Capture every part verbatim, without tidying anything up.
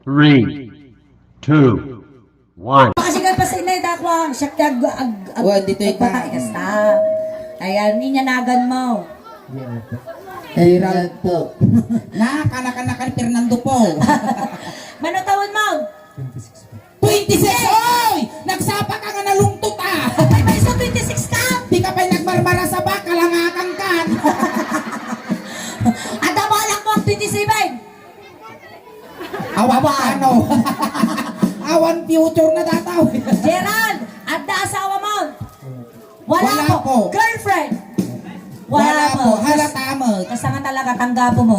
Three, two, one. Kasi ka pa sa inay, dakwang, siya kag, ag, ag, Wa, dito ikaw. Agpatay, kasta. Ayan, ninyanagan mo. Gerald po. Na, kana-kana kan Fernando po. Mano taon mo? Twenty-six po. Twenty-six! Oy! Nagsapa ka nga nalungtot, ah! Ay, may sa twenty-six ka? Di ka pa'y nagmarmara sa baka, langakan kan. Ada mo anak mo ang twenty-seven? Awan Awan. Ano? Awan future na dataw. Gerald, adda asawa mo? Wala Wala po. po. Girlfriend? Wala Wala po. po. Halata mo. Kas-, kasta nga talaga, tanggapo mo.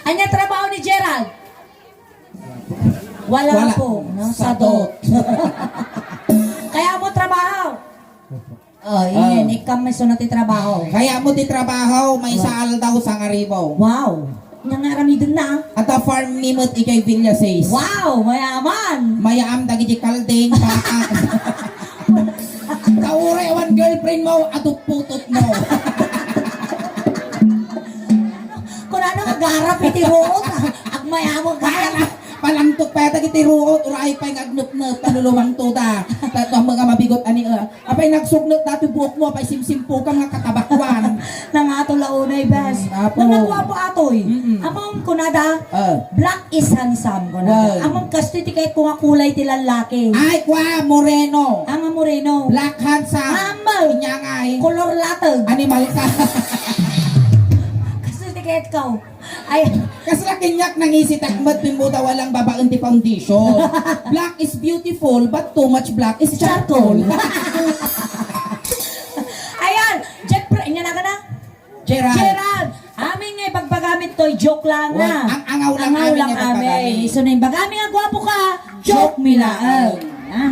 Anya trabaho ni Gerald? Wala Wala. po. No? Sadot. Sadot. Kaya mo trabaho? Oh, iyan, Ah. Ikam may sunat ti trabaho. Kaya mo ti trabaho, may Wow. sa aldaw, sangaribo. Wow. Nga nga aramiden na, ah. At a farm ni met ikay Villasis. Wow, mayaman. Mayaam dagiti kalding, paak. Kaure, awan girlfriend mo, adupputot mo. Kung ano, magarap iti ruot, ah. Agmayamang Kaya ka. na, Palangtok pay dagiti ruot, uray pay nga agnepnep, panulumangto da. Tatlo ang mga mabigot ani, ah. Apay nagsugnet dati buok mo, apay simsimpukam nga katabakwan. Nangato la unay, bes. Mm, apo. Nangagwapo atoy. Mm-mm. Among kunada, Ah. black is handsome, kunada. Wow. Among kasto ti kayat ko nga kulay ti lallaki. Ay, kwa, moreno. Ah, nga moreno. Black handsome. Amal. Inya nga, eh. Kolor latag. Animal ka. Kasto ti kayat ko. Ay. Kasla kaniak nangisitak met, pimmuda walang babaen ti foundation. Black is beautiful, but too much black is charcoal. Charcoal. Ayan, Jeffrey, inya na ka na? Gerald. Gerald, amin nga ibagbagam itoy, joke lang Wa-, na. ang angaw lang Angaw amin lang nga amin. ibagbagam. So, na imbagam nga gwapo ka, joke Joke mi lang. lang. Ah,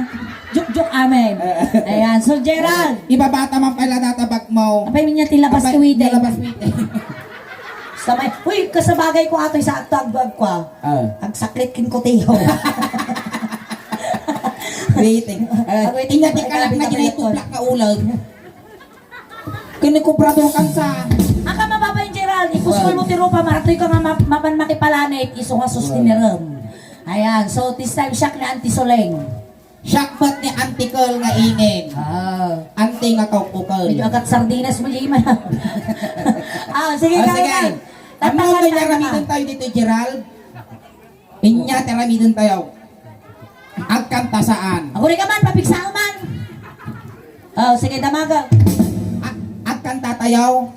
joke, joke amin. Ayan, so Gerald. Ibabata man pala data bagmaw. Apay, minya ti labas Apay, ti wide. labas wide. Sa may, uy, kasabagay ko atoy sa agto agwag ko, ah. Ah. Agsaklit kin kutiho. Wait, eh. Ah, Wait, inya ti wait, kalak na wait, ginaituplak nga ulag. Kini kubrador kan sa. Aka mababa yung Gerald, ipuskol mo ti rupa, maratoy ka nga ma-, mapan makipalanit, iso nga sus ni Miram. Ayan, so this time, siak ni Auntie Soleng. Siak met ni Auntie Kel nga ingin. Ah. Auntie nga kaukukel. Medyo agat sardinas mo, Jima. Ah, sige, Ah, sige. Gerald. Ano Tatangan may ka na. naramitan tayo dito, Gerald? Inya ti aramiden tayo. Agkanta saan? Aguri ka man, papigsa ka man. Oh, sige, damaga. Ag-, agkanta tayo.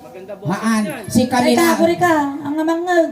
Haan, si Ay, Camila. Aguri ka, ang namangag.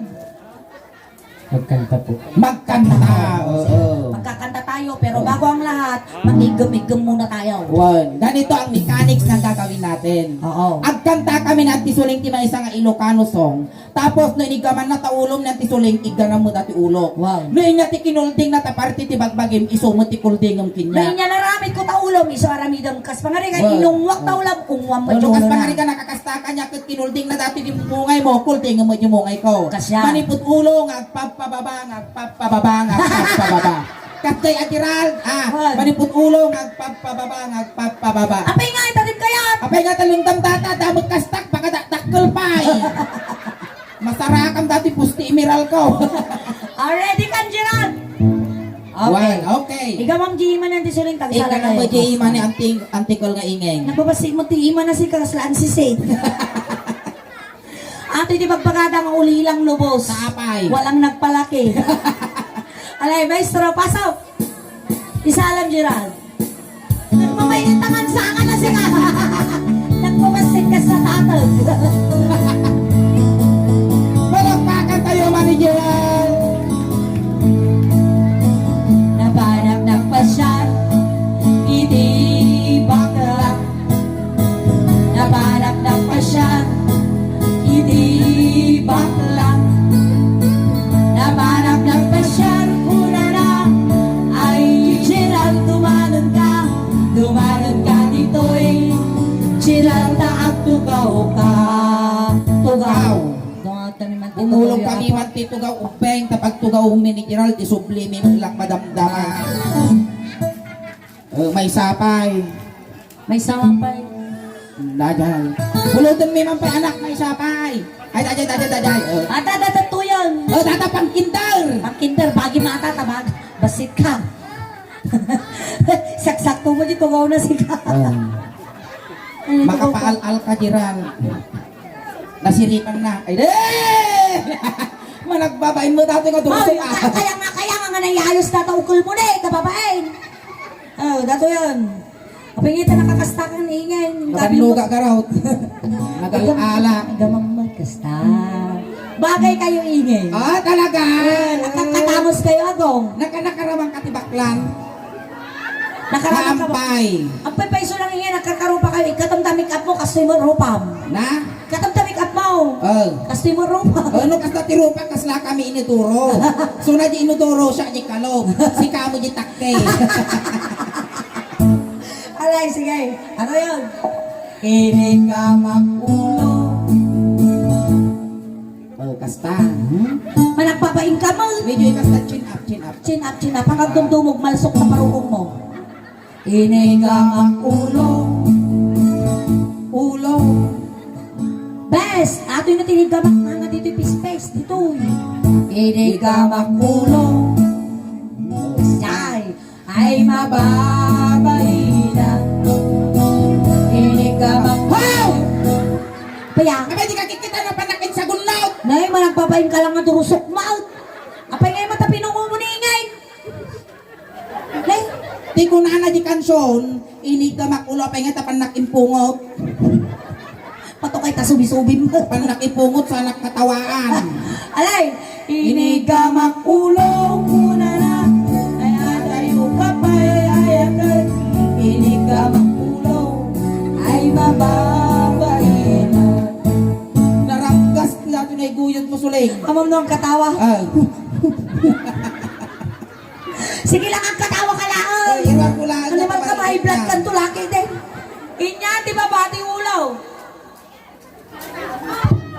Magkanta po. Magkanta, oo. Magkakanta tayo, pero bago ang lahat, mag-igem-igem muna tayo. One. Ganito ang mechanics na gagawin natin. Oo. Agkanta kami na ti suling ti maysa nga Ilocano song. Tapos, no inigaman na ta ulom ni Auntie Soleng, igganam mo dati ulok. Wow. No inya ti kinulding na ta parte ti bagbagim, iso mo ti kuldingem No kanya. inya naramid ko ta ulom, iso aramidem kas pangarigan, Wow. inungwak ta Wow. ulam, ungwam mo Ano, kas ulo na. pangarigan, nakakastaka niya, ket kinulding na dati di mungay mo, kuldingem mo di mungay ko. Kasya. Manipud ulo, nga agpagpababa, nga agpagpababa, nga agpagpababa. Katjay a Gerald, ah, Wow. manipud ulo, nga agpagpababa, nga agpagpababa. Apay nga, itadim kayat? Apay nga, talundam data, damot kastak, baka dakdakkel pay. Masarakam dati pusti imiral ko. Ah, ready kan, Gerald? Okay. One, okay. Ikaw, Ma'am Jima, nanti suling Ikaw tagsala na kayo. Ma'am Jima ni Auntie, Auntie Col nga ingeng. Nagbabasig mo ti ima na si Kaslaan si Seth. Ato iti pagpagada nga ulilang lubos. Sa apay. Walang nagpalaki. Alay, maestro, pasok. Isalam, Gerald. Nagmamainit naman sa akin na sila. Nagmamasid ka sa tatag. Palakpakan tayo, Mami Gerald. Napanak ng pasyal, hindi bakla. Napanak ng pasyal, hindi bakla. Napanak ng pasyal, kuna na. Ay, Gerald, dumanan ka. Dumanan ka ditoy. Gerald, ta agtugaw ka. Tugaw. Wow. Dumanan kami man dito, Umulong kuya. kami man ti tugaw, ubeng, ta pagtugaw mi ni Gerald, isubli mi lang madamdaman. Eh, may sapay. May sapay. Dajay. Pulutan mi man pay, anak, may sapay. Ay, dajay, dajay, dajay. Eh. Ada, ada, ada, tuya, O, data pang-kinder. Pang-kinder, bagi mata, tabag. Basit ka. Saksakto mo di, tungaw na sika. Ah. Ano to? Makapaal-al ka, Gerald. Nasiripan na. Ay, eh! Managbabain mo dati nga Ay, durusok, ah. Kaya nga, kaya nga, nga naiayos na ta ukol mo na eh, kababain. Oh, dato yan. Apay nga ita nakakasta kang ingay. Nabannuga ka raw. Nagal-ala. Gamang magkasta. Bagay kayo ingay. Ah, talaga? Eh, nakakatamos kayo, Agong. Naka-, nakaramang ka ti baklan. Nakaramang ka ba? Ampay. Ampay pa iso lang ingay, nagkakaroon pa kayo. Ikatam ta make up mo, kastoy mo rupam. Na? Katam ta make up mo. Oh. Kastoy mo rupa. Oh, no, kasta ti rupa, kasla kami inituro. So, na di inuturo siya, di kalog. Si kamo di takte. Alay, sige. Ano yun? Ini ka makulo. Oh, kasta. Hmm? Managpapain ka mo. Medyo ikasta, chin up, chin up. Chin up, chin up. Hanggang dumdumog, malsok sa parukong mo. Ini ka makulo. Ulo. Bes, ato yung natinig ka nga dito yung pispes, dito. Ini ka makulo. Ay. Ay, mababaina. Ini ka ma-, wow! Paya? Abay, di ka kikita na panakin sa gunlaw. Nay, managpapain ka lang nga durusok, maut. Apay ngay mata pinungo mo ni ingay? Nay? Ti kunana di kansion, ini ka makulo, apay ngay ta panakin pungot. Patukay ta subi-subim. Pannakipungot sa nakatawaan. Alay! Inigamak ulo, kunana. Ay, adayo ka pay, ay, atay. Inigamak ulo, ay, mababaina. Naranggas ti dato na iguyod mo, Suling. Amam no ang katawa. Ah. Sige lang, ang katawa ka laang. Ay, iwan ko lang. Ano man ka, may blood ka, tulaki din. Inya, di ba, bati ulo?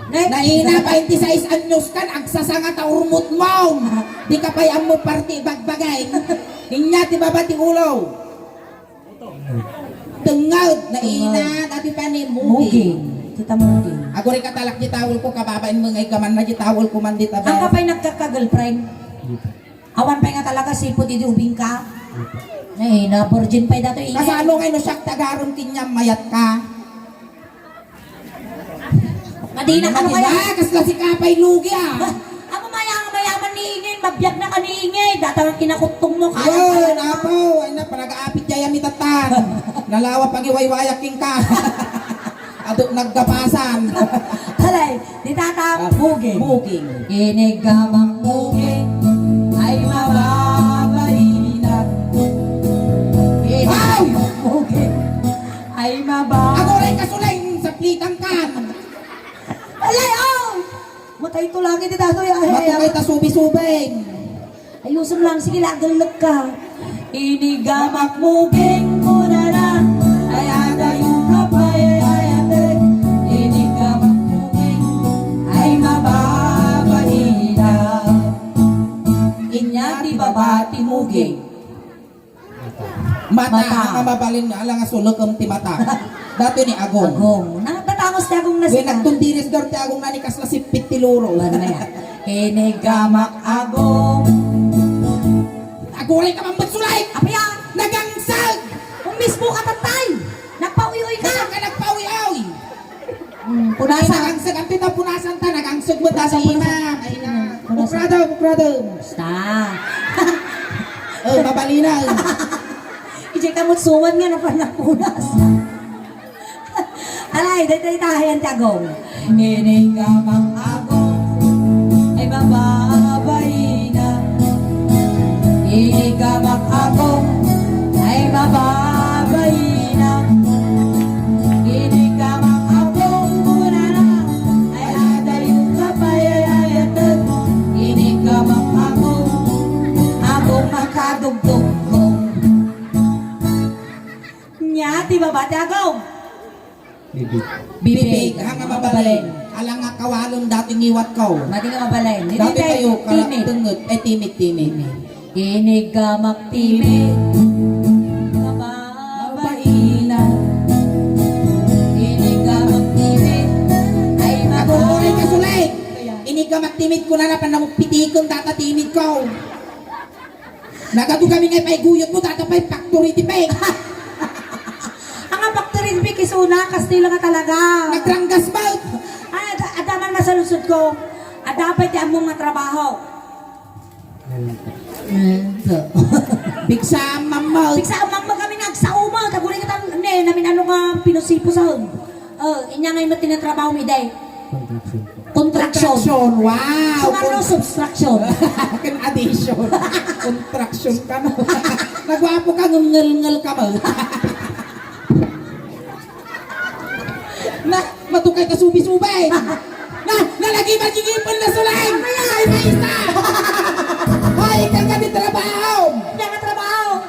Naina, twenty-six anyos kan, agsasanga ta urmot mo. Di ka pay ammo parti bagbagay. Inya ti baba ti ulo. Tengngad, naina, dati pa ni Muging. Muging. Kita Muging. Aguri ka talak di tawel ko, kababain mo ngay gaman na di tawel ko man di taba. Ang ka pa'y nagkaka-girlfriend? Awan pay nga talaga sipud idi ubing ka. Naina, virgin pay dato, ingay. Kasano ngay no siak ti agaram ken niam, mayat ka? Madina ka, ano kaya? Ah, kasla si Kapay Lugi, ah. Ako mayang mayaman ni Ingay, mabiag na ka ni Ingay. Datang ang kinakuttong mo, kaya. Yun, apo, ay na, panag-aapit yaya mi tatan. Nalawa pagiwaywayak king ka. Aduk naggapasan. Alay, di tata, ah, muging. Muging. Inigamak muging, ay mababaina. Wow! Muging. Ay, maba. Aguray ka, Suleng, saplitan ka. Alay, oh! Matay to lagi ti datoy, ay. Matay ta subi-subing. Ayusom lang, sige, lagalek ka. Inigamak muging kunana. Ay, adayo ka pay, ay, ate. Inigamak muging. Ay, mababaina. Inya ti baba ti muging. Mata, mata. Nga mabalin, ala nga sulukem ti mata. Dati ni Agong. Agong. Nakatatangos ti Agong na. Wen, sika. Nagtundiris gar ti Agong na ni kasla sippit ti luro. Wen na yan. Kinigamak Agong. Aguray ka man bet sulay! Apiya! Nagangsag! Kung mismo ka, tatay! Nagpauyoy ka! Saan ka nagpauyoy? Hmm, punasan. Ay, nagangsag. Ang pita punasan ta, nagangsag mo ta sa punasan. Ay, na. Punasan. Bukrado, bukrado. Basta. Oh, mabalina, eh. Ijay kamot suwan nga napan nagpunas. Alay, daytoy tahayan ti Agong. Inigamak Agong, ay mababaina. Inigamak Agong, ay mababaina. Inigamak Agong, kunana, ay adayo ka pay, ay ayatag. Inigamak Agong, Agong makadugdugong. Nya, ti baba ti Agong. Bibig. Bibig, ha, nga mabalin. Ala nga kawalon dati ngiwat ko. Madi nga mabalin. Dati tayo, timid. Kala-, tenged, eh, timid, timid. Timid. Inigamak timid. Mababaina. Inigamak timid. Ay, mababaina. Aguray ka, Sulay. Kaya? Ini Gamat timid ko na napan namupitiken data timid ko. Nagadu kami nga ipaiguyot mo, data pay factory ti pek. Anga factory ti pek, isuna, Kastila nga talaga. Nagranggas mo. Ay, ada, ada man masaludsod ko. Ada pay ti ammom nga trabaho. Pigsa, mamma. Pigsa, mamma kami nga agsauma. Taguri ka tan, ne, namin ano nga pinusipusan. Oh, inya ngay met ti natrabaho mi, day? Construction. Construction. Construction, wow. Sumano Con- subtraction. Ken addition. Construction ka, no? Nagwapo ka, ngungelngel ka mo. Na, matukay ka subi-subi. Na, nalagi man yung ipon na sulay. Ay, maysa. Ay, ikaw ka di trabaho. Inya nga trabaho.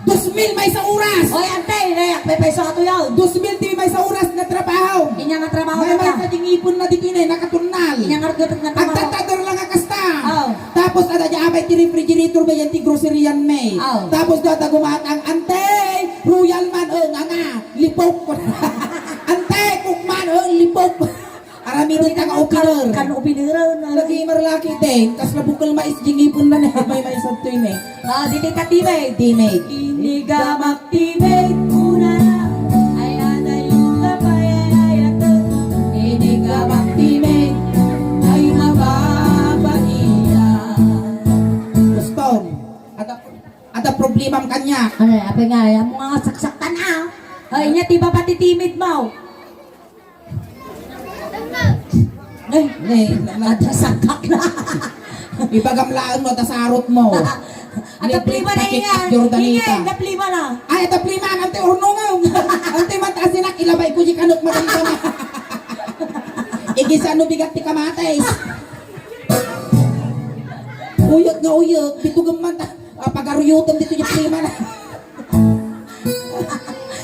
Dos mil maysa oras. Oy, ante, ne, agpepayso ato yaw. Dos mil ti maysa oras nga trabaho. Inya nga trabaho. May na maysa ti ngipon na di kine, nakatunnal. Inya nga raggagat nga trabaho. Agtatador lang nga kasta. Oh. Tapos ada di abay ti refrigerator ba yan ti grocery yan, may. Oh. Tapos da, da gumatang, ante, royal man, oh, nga nga, lipok. Ante, kukman, oh, lipok. Aramiden ta nga opener. Kan opener, ano? Lagi marlaki, te. Kasla bukol mais, jingipon na ne. May mais adtoy ne. Ah, ditoy ta, teammate. Teammate. Inigamak teammate, kunana. Ay, adayo ka pay, ay, ay, ato. Inigamak teammate, ay, mababaiya. Gustom. Ada, ada problemam kaniak. Ay, apay nga, ay, amo nga saksaktan, ah. Ay, inya, ti baba ti timid mo. Eh, eh, na, na, ada sakak na. Ibagam laeng no, ta sarot mo. Ada plima na, Jordanita. Inga, ada plima na. Ay, ada plima, ante urnong. Ante man ta asinak, ilabay ko di kanok madamdama. Igisa no bigat ti kamatis. Uyek nga uyek, bitugem man ta. Ah, pagaruyotem dito yung prima na.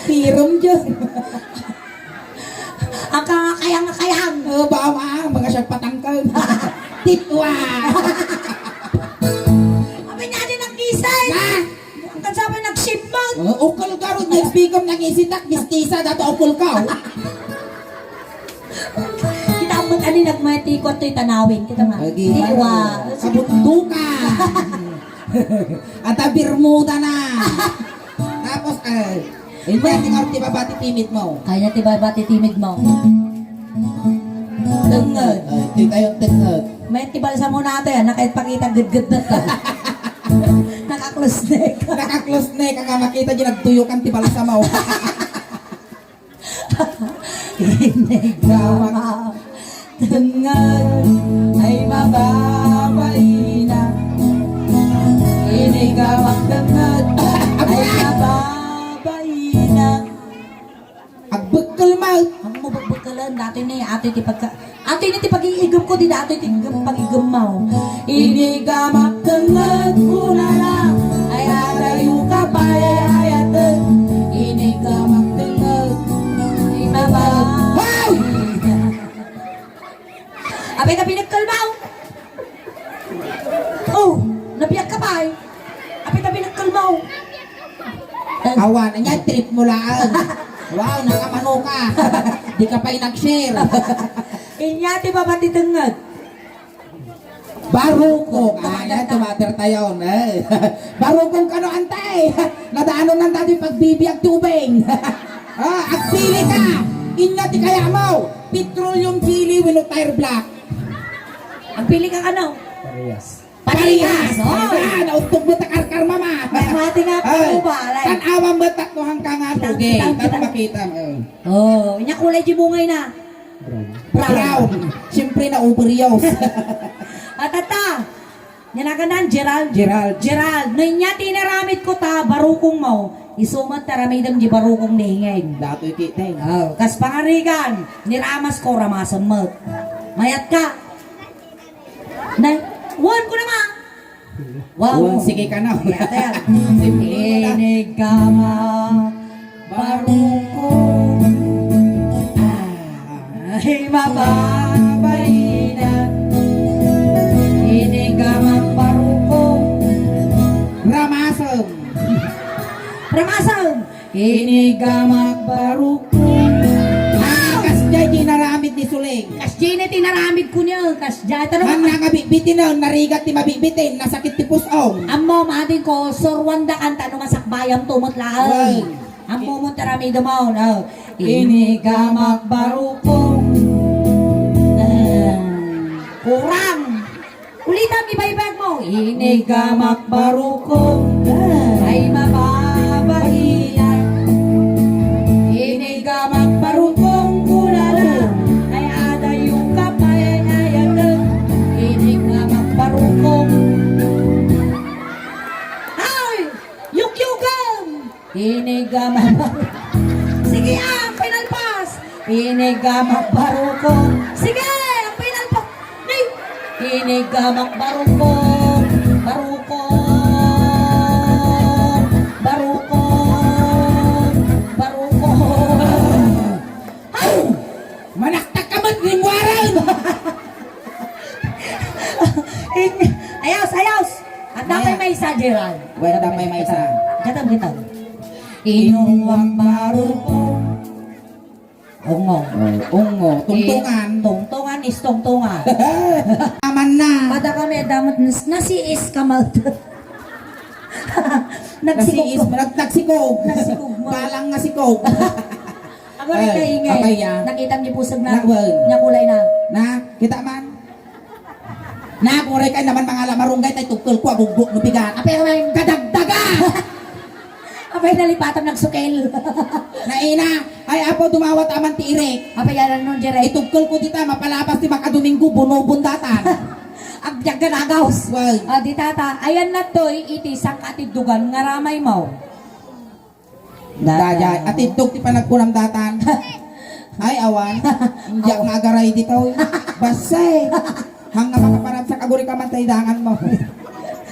Tirem dyan. Ang kangakayang-kayang. Oh, baka mga siyang patangkal. Titwa. Abi niya din ang kisay. Na? Ang kansabay nag-shipment. Oh, ukol ka ron, nag-speak up, nag-isitak, mistisa, dato ukol ka, oh. Kita mo, ani nagmati ko ito'y tanawin. Kita mo. Lagi. Titwa. Kabundukan. Ata Bermuda na. Tapos, ay, hindi, tingnan ti baba ti timid mo. Kaya ti baba ti timid mo. Tenged. Ay, di tayo tenged. May ti balsamo natin, ah, nakait pakita gudgud na to. Naka-close neck. Naka-close neck, ang makita di nagtuyukan ti balsamo. Inigamak tenged ay mababaina. Inigamak tenged ay mababaina. Agbekkel met. Ang mo bekkelen, dati ni, atoy ti pagka-, atoy ni ti pag-iigem ko, di dati ti pag-igem mo. Inigamak tenged kunana, ay adayo ka pay ay ayaten. Inigamak tenged. Inigamak. Wow! Apay ta pinagkalmaw? Oh, nabiag ka pay. Apay ta pinagkalmaw? Awan, anya trip mo laeng. Wow, nakamano ka. Di ka pay nag-share. Inya ti baba ti tenged. Barukong. Ah, yan, tumater tayo, eh. Barukong kano, antay? Nadaanon nan dati pagbibiag ti ubing. Ah, agpili ka. Inna ti kaya mo. Petroleum jelly wenno tire black. Agpili ka kano? Parehas. Parehas. Parehas. Oh. Ah, nautog mo ta karkar, mama. May mati nga. Ay, pagkubalay. Tan-awan mo tatlo hangka nga. Kitang, tugi. Kitang, tan kitang. Makita mo. Oh, inya kulay di bungay na. Brown. Brown. Brown. Siyempre na overuse. At ata, nanagan Gerald. Gerald. Gerald, no inya ti inaramid ko ta barukong mo, isu met ti aramidem di barukong ni Inged. Datoy ti teng. Oh, kas pangarigan, niramas ko, ramasem met. Mayat ka. Nay, wan ko na ma. Wow. Wan, sige ka na. Kaya, kaya. Simple na. Inigamak barukong. Ay, mababaina. Inigamak barukong. Ramasem. Ramasem. Inigamak barukong. Ah, kasjay di naramid ni Sule. Kasdiay ti naramidko niya, kasdiay. Tara, Manna nga bitbitinen, narigat ti mabitbitin, nasakit ti pus-ong. Ammo, madin ko, surwanda kan ta no masakbayam tumot laeng. Wen. Ammo mo taramidem, no? Inigamak barukong. Eh, kurang. Ulitam, ibaybayag mo. Inigamak barukong. Ay mababailan. Inigamak barukong kunana. Ay adayo ka pay ay ayaten. Inigamak barukong. Ay! Yukyukan! Inigamak. Sige, ah, ang final pass. Inigamak barukong. Sige, ang final pass. Nay! Inigamak barukong. Barukong. Barukong. Barukong. Ay! Manaktak ka met, limwaran! Ayos, ayos! At dapat may isa, Gerald. Well, dapat may isa. Gatam, gatam. Inuwang barukong. Ungo. Oh, ungo. Tungtungan. Eh, tungtungan is tungtungan. Aman na. Pada kami, damat nas-, nasiis ka, mal-, Nagsikog. Nasiis, nag-, nagsikog. Nagsikog mo. Balang nga sikog. Ako rin. Eh, kaingay. Apay, ah. Nakita niyo pusag na, na, well, niya kulay na. Na, kita man. Na, kuray kay naman mga lamarunggay, tay tugkol ko, agugbo, no bigat. Apay, apay, kadagdaga! Apay, nalipatan, nagsukel. Naina, ay, apo, dumawat aman ti irek. Apay, yaran nun, Jere? Itugkol ko dita, mapalabas ti makadomingo, bunubon datan. Agbiag ka nagaws. Well. Ah, di tata, ayan na toy, iti sangkatiddugan nga ramay mo. Dada, atiddog ti panagkunam datan. Ay, awan. Indiak nga agaray ditoy. Basay. Hangga makaparagsak, aguri ka man tay dangan mo.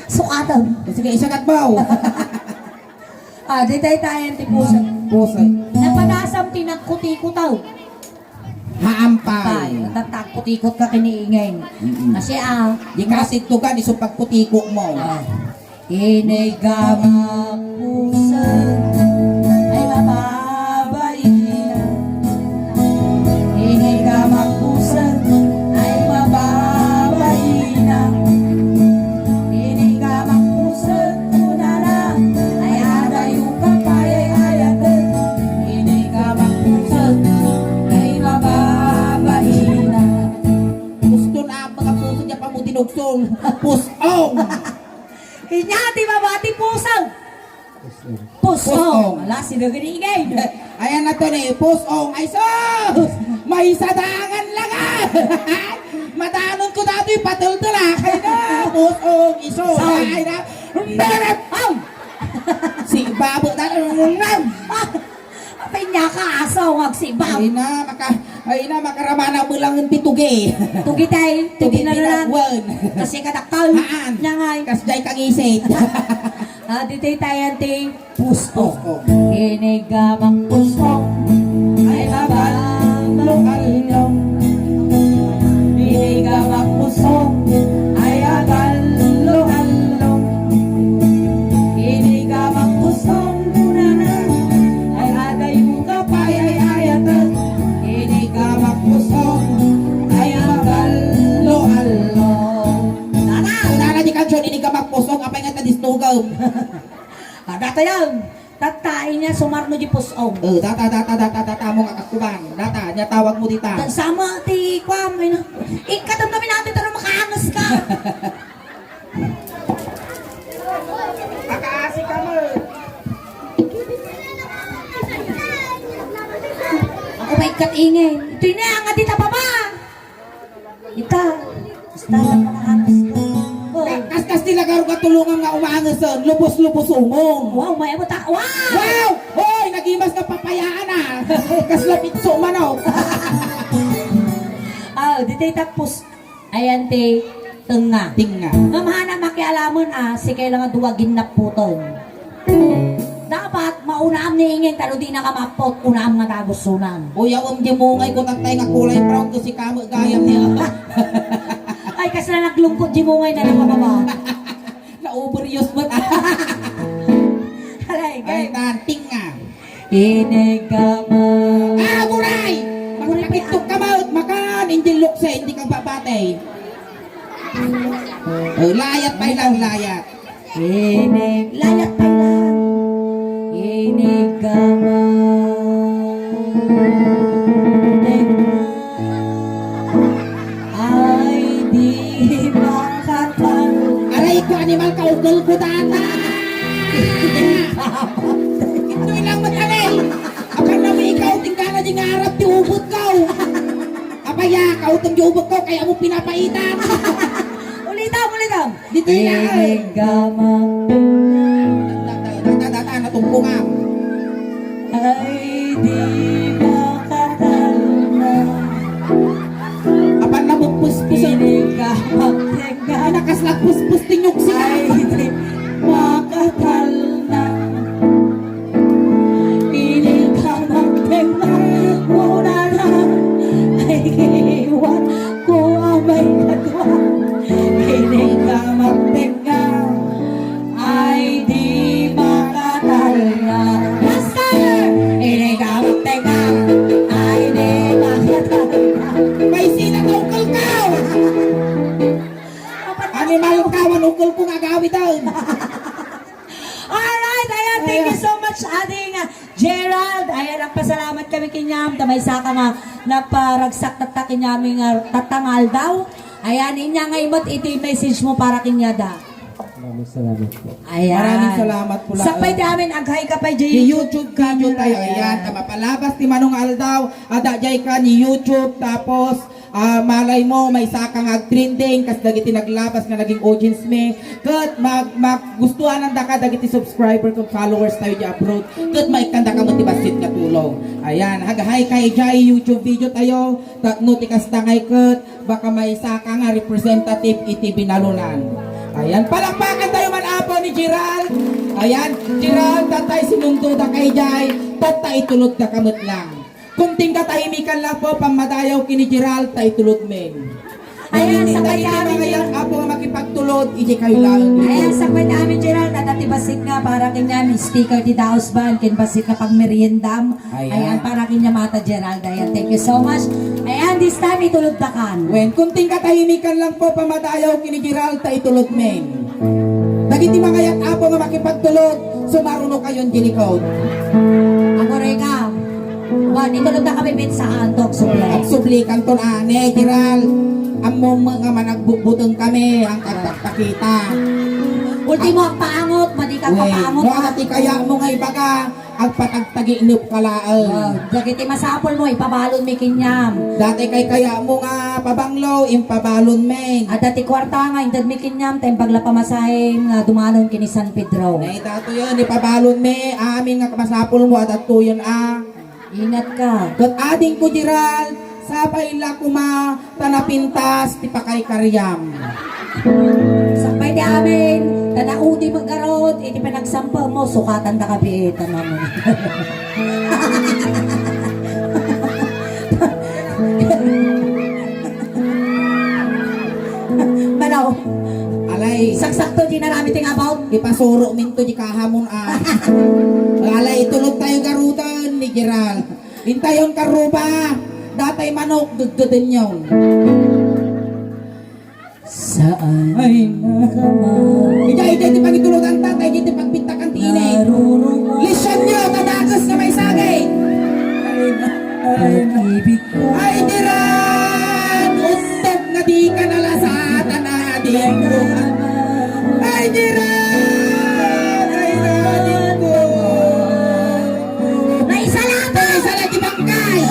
Sukatan. Sige, isagat mo. Ah, di tayo tayo ti puso. Puso. Napadasam ti nagkutikutaw. Haampay. Pay, tatagkutikot ka kiniingay. Mm-mm. Kasi, ah, di ka asidtugan, iso pagkutiko mo. Ah. Inigamak pusag ay mababaina. Inigamak pusag ay mababaina. Inigamak pusag kunana ay adayo ka pay ay ayaten. Inigamak pusag ay mababaina. Gusto na ang mga puso niya pamudinugsong. Pusong! Inya ti babati pusong. Pusong. Pusong. Ala, sino gini igay? Ayan na to ni pusong. Ay sus! May sadangan lang ah! Madanon ko dati, patultula. Ay na, pusong, iso. Sound. Ay na. Meron! Aw! Si babo na. Ah! Apay niya ka, aso, nga agsibaw. Ay na, maka-, ay na, makaramana mo lang ti tugi. Tugi tay, tugi. Tugi na lang. Pinagwan. Kasi kadaktal. Haan. Niya nga eh. Kasjay kangisit. Ah, ditoy tayan ti pusko. Pusko. Inigamak pusko. Ay, maballo-allo. Inigamak pusko. Ay, agallo-allo. Inigamak pusko. Kunana, ay adayo ka pay ay ayaten, inigamak pusko, ay agallo-allo. Tata, kunana di kansion, inigamak pusko, apay nga ta distugem. Ah, data yan. Tata, inya sumarno di pusong. Eh, data, data, data, data, mo nga kakuban. Data, niya tawag mo dita. Dan sama, ti, kuam, ay na. Ikatam kami natin, taro makaangas ka. Makaasi ka mo. Ako ba ikat ingay? Ito ini ang adi ta baba. Ita. Basta lang makahangas ka. Oh. Ka-, kaskas ti lagaro ka tulungan nga umangasen. Lubos-lubos umong. Wow, may amo ta. Wow! Wow! Hoy, nagimas nga papayaan ah. Kasla pitso manok. Ah, di tayo tapos. Ayan ti tengnga. Tengnga. Ngem hana makialamen a, sika la nga dua ginnapputan. Dapat maunaam ni ingen ta no dina ka mappot, unaam nga dagusonan. Uyawem di mungay ko tattay nga kulay brown ket sika met gayam ni. Ay, kasla naglungkot di mungay na nakababa. Nauberius met. Alay, game. Ay, tan, tengnga. Inigama. Ah, aguray! Aguray, Tukka maut makan, injin lukse, hindi ka babate. Oh, layat pa lang, layat. Inig, layat pa lang. Inig ka man. Ay, di makatan. Aray ko, animal ka, ukol ko data. Ito ilang matali. Apan na ikaw, tingkana di nga arap ti ubot ko. Apaya, kautang di ubot ko, kaya mo pinapaitan. Ulitam, ulitam. Dito na, eh. Inig ka man. Data, data, data, natungko nga. Ay, di makatalna. Apan na mapuspusan. Inig ka magtenga. Ay, nakas nagpuspus ti nyuksi. Ay, di makatalna. Inig ka magtenga, muna lang. Ay, iwan ko amay kadua. Inig ka magtenga, ay di makatalna. Master! Inig ka magtenga, ay di makatalna. May sila tungkol ka! Animal ka, manukol ko nga gawi daw. Alright, ayan, thank you so much, Ading, ah, Gerald. Ayan, nagpasalamat kami kaniam, ta maysa ka nga naparagsak tatta kaniami nga tatta nga aldaw. Ayan, inya nga imot iti message mo para kaniada. Maraming salamat po. Ayan. Maraming salamat po, Sakbay ti amin, ag-hi ka pa, Di YouTube video tayo, ayan, ta mapalabas ti Manong Aldaw, ada jay kan YouTube, tapos, ah, malay mo, maysa ka nga agtrending, kas dagiti naglabas nga naging audience mi, ket mag-, maggustuanandaka dagiti subscriber ken followers tayo di abroad, ket maikkandaka met ti bassit nga tulong. Ayan, ag-hi ka idiay YouTube video tayo, tapno ti kasta ngay ket, baka maysa ka nga representative iti binalunan. Ayan, palakpakan tayo man, Apo, ni Gerald. Ayan, Gerald, tatay, sinundoda kay jay, tatta itulod ka kamet lang. Kunting katahimikan lang po, pamadayaw kini Gerald, ta itulod men. Ayan, sa dagiti pagkami mga yan, Apo, nga makipagtulod, iti kayo lang. Ayan, sa pagkami, Gerald, at ati bassit nga, para kanya, may sticker di Daos Band, kin bassit nga pagmeriendam. Ayan. Ayan, para kanya Mata Gerald. Ayan, thank you so much. Ayan, this time, itulod ta kan. Wen, kunting katahimikan lang po, pamadayaw kini Gerald, ta itulod men. Dagiti mga yat-apo nga makipagtulod, sumaruno kayon di likod. Ako rin ka. Wen, itulod ta kami, minsan, tok, subli. Tok, subli, kanton, ah, ne, Gerald. Ammo nga managbutbuteng kami, ang pagpakita. Ultimo, ang paangot, madi ka papaangot, no, ah. Ati kaya mo nga ibaga, agpatagtaginep ka laeng. Wow. Dagiti masapul mo, ipabalon mi kaniam. Dati kay kaya mo nga pabanglo, impabalon men. Adda ti kuarta nga inted mi kaniam, ta imbag la pamasahe nga dumanon kini San Pedro. Nay, datoyen, ipabalon mi, amin nga masapul mo, adatoyen, a. Ingat ka. Ket ading ko, Gerald, sapay la koma, ta napintas ti pakaykariam. Sakbay ti amin, ta naudi met garud, iti panagsampem mo, sukatan da kabiit, ano mo. Manaw. Alay. Saksakto, di narami ti nga about. Ipasuro minto, di kahamon, ah. Alay, itulod tayo garutan ni Gerald. Intayon karuba, datay manok, geggedenyon. Saan? Ay, ka man. Ija, ija, iti pagituludan ta, ta ija iti pagpintakan ti inay. Narurung- Lisyon nyo, tadakes nga may sagay. Ay, na-, ay, na- Pag-ibig ko. Ay, diran! Untog nga di ka nalasatan, ading ko. Ay, diran! Ay, ading ko. Naisalato! Naisala ti bangkay!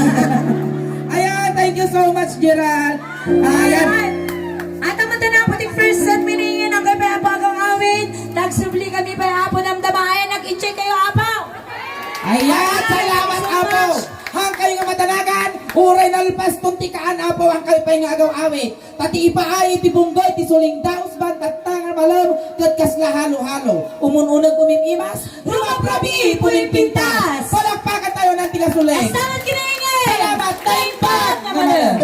Ayan, thank you so much, Gerald. Ayan. Ayan. At ang mata na po ti first set meeting, ang kay Papa Agang Awit. Nagsubli kami pa, Apo, damdama. Ayan, nag-enjoy kayo, Apo. Ayan, salamat, Apo. Hang kayo nga madanagan, uray nalpas ton ti kaan, Apo, hang kayo pay nga agaw-awit. Ta ti ipaay iti bunggoy ti suling daos ban tatta nga malem ket kasla halo-halo. Umun-uneg umim-imas, rumaprabi, pulimpintas. Palakpakan tayo ng tigas uling. Salamat kinaingay. Salamat, taimbag nga malem.